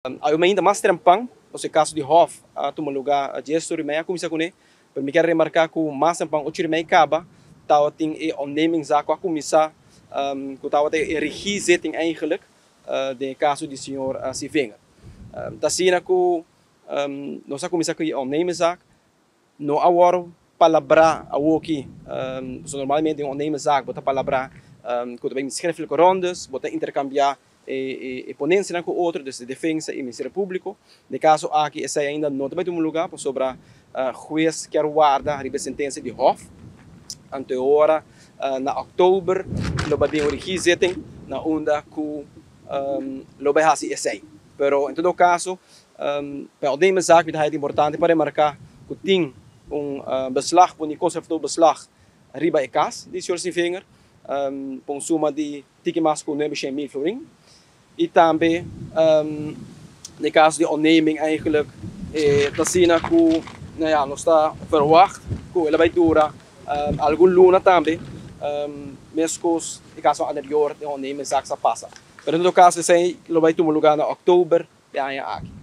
Ainda mas trempan, e kaso di Hof a tuma lugá 10'30 a kuminsá kuné, pero mi ke remarká ku mas trempan 8'30 kaba, tabatin e ontnemingszaak a kuminsá, ku tabata e regiezitting eigenlijk, den kaso di señor Sievinger. Ta asina ku nos a kuminsá ku e ontnemingszaak, no a wòrdu palabrá awoki, so normalmente un ontnemingszaak bo ta palabrá ku ta bin schriftelijke rondes, bo ta interkambiá e ponensianan ku otro, dus de defensa i Ministerio Públiko. Den kaso aki esei ainda no ta bai tuma lugá pasobra hues kier warda riba e sentensia di Hof. Anto e ora na òktober lo bai bin un regiezitting na unda ku lo bai hasi esei. Pero en todo kaso pa e ontnemingszaak mi ta haya importante pa remarká ku tin un beslag, pone conservatoor beslag riba e kas di señor Sievinger pa un suma di tiki mas ku 900.000 florin. I tambe den kaso di ontneming eigenlijk ta asina ku nou ja, nos ta verwacht ku el a bai dura algun luna tambe, meskos e kaso anterior den ontnemingszaak sa pasa. Pero en todo kaso esei lo bai tuma lugá na òktober di aña aki.